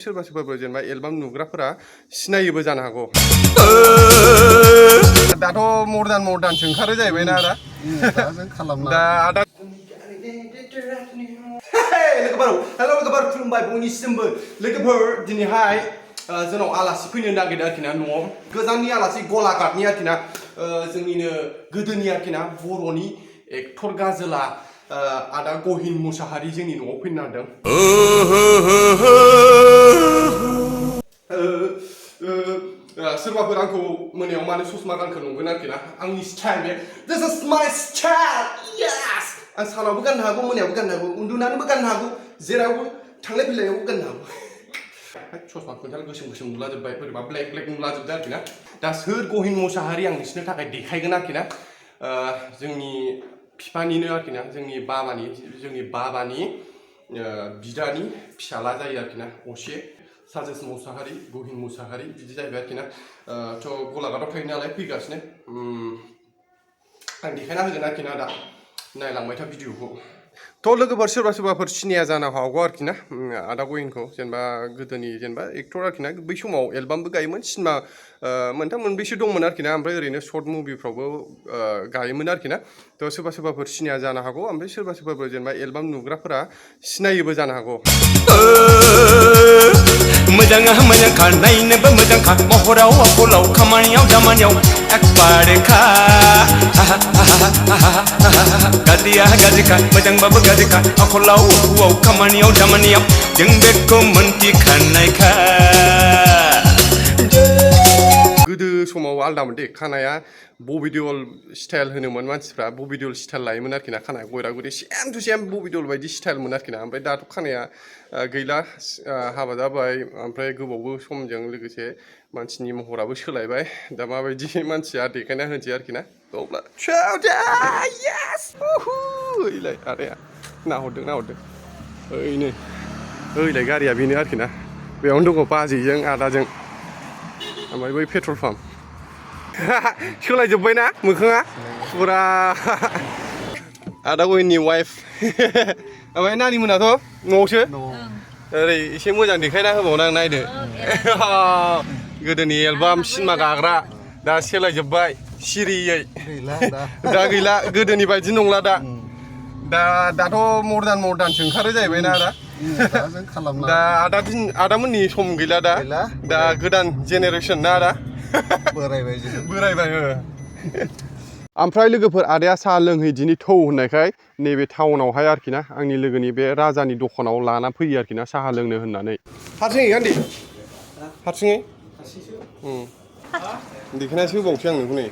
सोरबा सोरबा जेनेबा एलबाम नुग्राफोरा सिनायोबो जानो हागौ। दाथ' मर्दान ओंखारो जाहैबाय ना आदा जों खालामना दा आदा लोगोफोर हेल' लोगोफोर खुलुमबाय बयनिसिमबो लोगोफोर दिनैहाय जोंनाव आलासि फैनो नागिरदों आरोखि ना न'आव गोजाननि आलासि गलाघाटनि आरोखि ना जोंनिनो गोदोनि आरोखि ना बर'नि एक्टर गाजोला आदा गहिन मुसाहारि जोंनि न'आव फैनो नागिरदों। सोरबाफोर आंखौ मोनायाव मानो ससमा गानखो नंगोन आरोखि ना आंनि स्टाइल बे दिस इज माय स्टाइल यस आं सानावबो गाननो हागौ मोनायावबो गाननो हागौ उन्दुनानैबो गाननो हागौ जेरावबो थांलाय फैलायावबो गाननो हागौ ससमा खुन्थाल गोसोम नुलाजोब्बाय बोरैबा ब्लेक नुलाजोबदों आरोखि ना दा सोर गहिन मुसाहारि आं नोंसोरनो थाखाय देखायगोन आरोखि ना जोंनि बिफानिनो आरोखि ना जोंनि बाबानि बिदानि फिसाला जायो आरोखि ना असे साजेस मुसाहारि गहिन मुसाहारि बिदि जाहैबाय आरोखि ना थ' गलाघाटआव थायो नालाय फैगासिनो आं देखायना होगोन आरोखि ना दा नायलांबाय था भिडिअखौ थ' लोगोफोर सोरबाफोर सिनाया जानो हागौ आरोखि ना आदा गहिनखौ जेनेबा गोदोनि जेनेबा एक्टर आरोखि ना बै समाव एलबामबो गायोमोन सिनेमा मोनथाम मोनब्रैसो दंमोन आरोखि ना ओमफ्राय ओरैनो सर्ट मुभिफ्रावबो गायोमोन आरोखि ना थ' सोरबाफोर सिनाया जानो हागौ ओमफ्राय सोरबाफोर जेनेबा एलबाम नुग्राफोरा सिनायोबो जानो हागौ। मोजांखा नायनोबो मोजांखा महराव आखलाव खामानियाव दामानियाव एकबारेखा गाज्रिया गाज्रिखा मोजांबाबो गाज्रिखा आखलाव खामानियाव दामानियाव जों बेखौ मोनथिखानायखा। गोदो समाव आलदामोन दे खानाया बबिडियल स्टाइल होनोमोन मानसिफ्रा बबिडियल स्टाइल लायोमोन आरोखि ना खानाया गयरा गयरि सेम टु सेम बबिडियल बायदि स्टाइलमोन आरोखि ना ओमफ्राय दाथ' खानाया गैला हाबा जाबाय ओमफ्राय गोबावबो समजों लोगोसे मानसिनि महराबो सोलायबाय दा माबायदि मानसिया देखायना होनोसै आरोखि ना अब्ला ओइलाय आदाया नाहरदों ओइलाय गारिया बेनो आरोखि ना बेयावनो दङ बाजैजों आदाजों ओमफ्राय बै पेट्रल पाम्प सोलायजोब्बायना मोखाङा फुरा आदा गहिननि वाइफ ओमफ्राय नानि मोनाथ' न'आवसो ओरै एसे मोजां देखायना होबावनो आं नायदो गोदोनि एलबाम सिनेमा गाग्रा दा सोलायजोब्बाय सिरियै दा गैला गोदोनि बायदि नंला दाथ' मर्दानसो ओंखारो जाहैबाय ना आदा दा आदामोननि सम गैला दा गोदान जेनेरेसन ना आदा बोरायबाय ओमफ्राय लोगोफोर आदाया साहा लोंहैदिनि थौ होननायखाय नैबे टाउनावहाय आरोखि ना आंनि लोगोनि बे राजानि दखानाव लाना फैयो आरोखि ना साहा लोंनो होननानै हारसिङै गान्धि हारसिङै देखायनासो होबावसै आं नोंखौ नै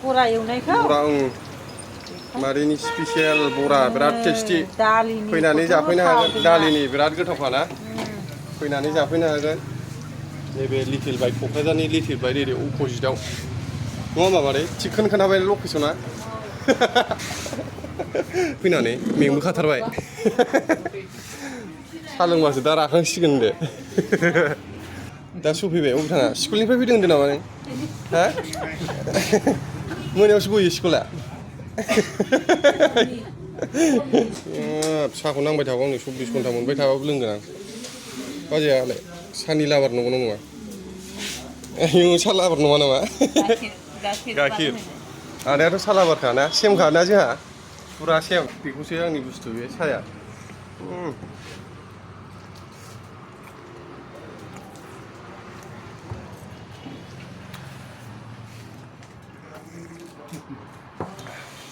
बरा एवनायखौ मादैनि स्पेसियेल बरा बिराद टेस्टि फैनानै जाफैनो हागोन दालिनि बिराद गोथावखाना फैनानै जाफैनो हागोन नैबे लिटिल बाइट क'क्राझारनि लिटिल बाइट ओरै अपोजिटआव नङा होमबा मादै थिगखौनो खोन्थाबाय लकेसना फैनानै मेंबोखाथारबाय साहा लोंबासो दा राखांसिगोन दे दा सफैबाय अबे थाङा स्कुलनिफ्राय फैदों होन्दों नामा नों हा मोनायावसो गयो स्कुला साहाखौ नांबाय थागौ आंनो 24 घन्टा मोनबाय थाबाबो लोंगोन आं बाजैयालाय साहानि लाबार नंगौ नङा साहा लाबार नङा नामा गाइखेर आदायाथ' साहा लाबारखा ना सेमखा ना जोंहा फुरा सेम बेखौसो आंनि बुस्थु बे साहाया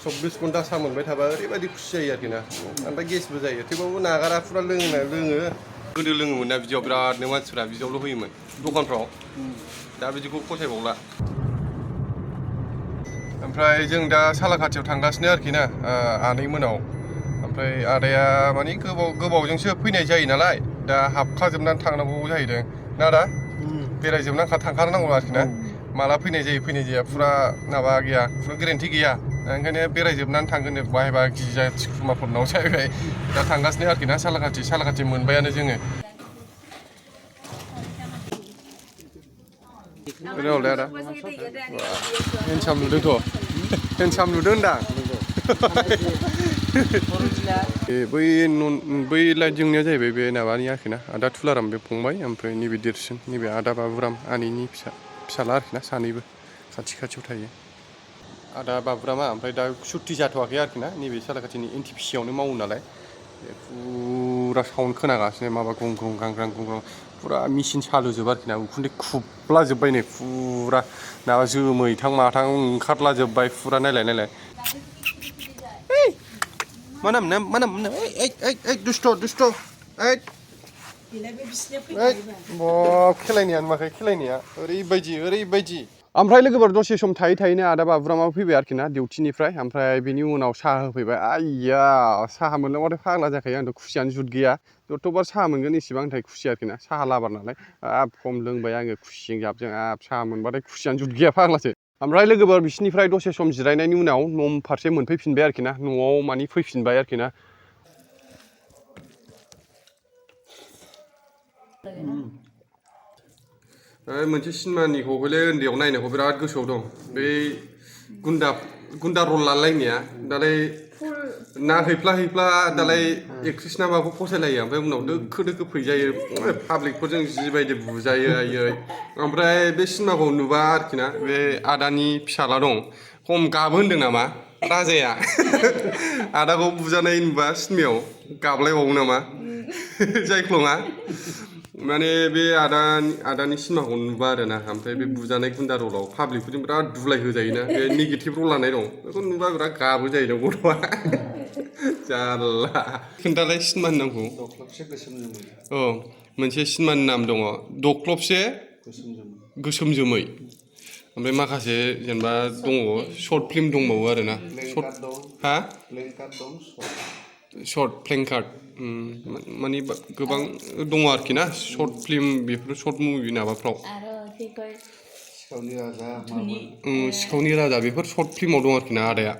चब्बिस घन्टा साहा मोनबाय थाबा ओरैबायदि खुसि जायो आरोखि ना ओमफ्राय गेसबो जायो थेवबाबो नागारा फुरा लोङो गोदो लोङोमोन ना बिदियाव बिरादनो मानसिफ्रा बिदियावल' होयोमोन दखानफ्राव दा बिदिखौ फसायबावला ओमफ्राय जों दा सालाकाथियाव थांगासिनो आरोखि ना आनै मोनाव ओमफ्राय आदाया माने गोबावजोंसो फैनाय जायो नालाय दा हाबखाजोबनानै थांनांगौ जाहैदों ना आदा बेरायजोबनानै थांखानांगौ आरोखि ना माला फैनाय जाया फुरा माबा गैया फुरा गेरेन्टि गैया ओंखायनो बेरायजोबनानै थांगोन बाहायबा गिजाथि खुरमाफोरनाव जाहैबाय दा थांगासिनो आरोखि ना सालाकाथि मोनबायानो जोङो रोंलाय आदा हेन्डसाम नुदोंथ' हेन्डसाम नुदों होनदां बै लाइट जोंनाया जाहैबाय बे माबानि आरोखि ना आदा थुलाराम बे फंबाय ओमफ्राय नैबे देरसिन नैबे आदा बाबुराम आनैनि फिसाला आरोखि ना सानैबो खाथियाव थायो आदा बाबुरामा ओमफ्राय दा सुथि जाथ'वाखै आरोखि ना नैबे सालाकाथिनि NTPC आवनो मावो नालाय फुरा साउन्ड खोनागासिनो माबा गंग्रं गांग्रां गंग्रं फुरा मेचिन सालुजोबो आरोखि ना उखुन्दै खुबलाजोब्बाय नै फुरा माबा जोमैथां माथां ओंखारलाजोब्बाय फुरा नायलाय मा नाम दुस्ट' खेलायनाया नुवाखै खेलायनाया ओरैबायदि ओमफ्राय लोगोफोर दसे सम थायैनो आदा बाबुरामाबो फैबाय आरोखि ना डिउटिनिफ्राय ओमफ्राय बेनि उनाव साहा होफैबाय आइया साहा मोनलोंबाथाय फाग्ला जाखायो आंथ' खुसियानो जुत गैया जथ'बार साहा मोनगोन इसेबां आंनि थाखाय खुसि आरोखि ना साहा लाबार नालाय खम लोंबाय आङो खुसिजों जाबजों साहा मोनबाथाय खुसियानो जुत गैया फाग्लासो ओमफ्राय लोगोफोर बिसिनिफ्राय दसे सम जिरायनायनि उनाव न' फारसे मोनफैफिनबाय आरोखि ना न'आव मानि फैफिनबाय आरोखि ना मोनसे सिनेमानिखौ हले उन्दैयाव नायनायखौ बिराद गोसोआव दं बै गुन्दा रल लालायनाया दालाय ना हैफ्ला दालाय एक्ट्रिस ना माखौ फसायलायो ओमफ्राय उनाव दोखो फैजायो पाब्लिकफोरजों जिबायदि बुजायो आयै ओमफ्राय बे सिनेमाखौ नुबा आरोखि ना बे आदानि फिसाला दं खम गाबो होनदों नामा राजाया आदाखौ बुजानाय नुबा सिनेमायाव गाबलायबावो नामा जायख्लङा माने बे आदानि सिनेमाखौ नुबा आरोना ओमफ्राय बे बुजानाय गुन्दा रलाव पाब्लिकफोरजों बिराद बुलाय होजायोना बे नेगेटिभ रल लानाय दं बेखौ नुबा बिराद गाबो जाहैदों गथ'आ जारला खोन्थालाय सिनेमानि नामखौ औ मोनसे सिनेमानि नाम दङ दख्लबसे गोसोम जोमै ओमफ्राय माखासे जेनेबा दङ सर्ट फिल्म दंबावो आरोना सर्ट प्लेंकार्ड माने गोबां दङ आरोखि ना सर्ट फिल्म बेफोर सर्ट मुभि माबाफ्राव सिखावनि राजा बेफोर सर्ट फिल्माव दं आरोखि ना आदाया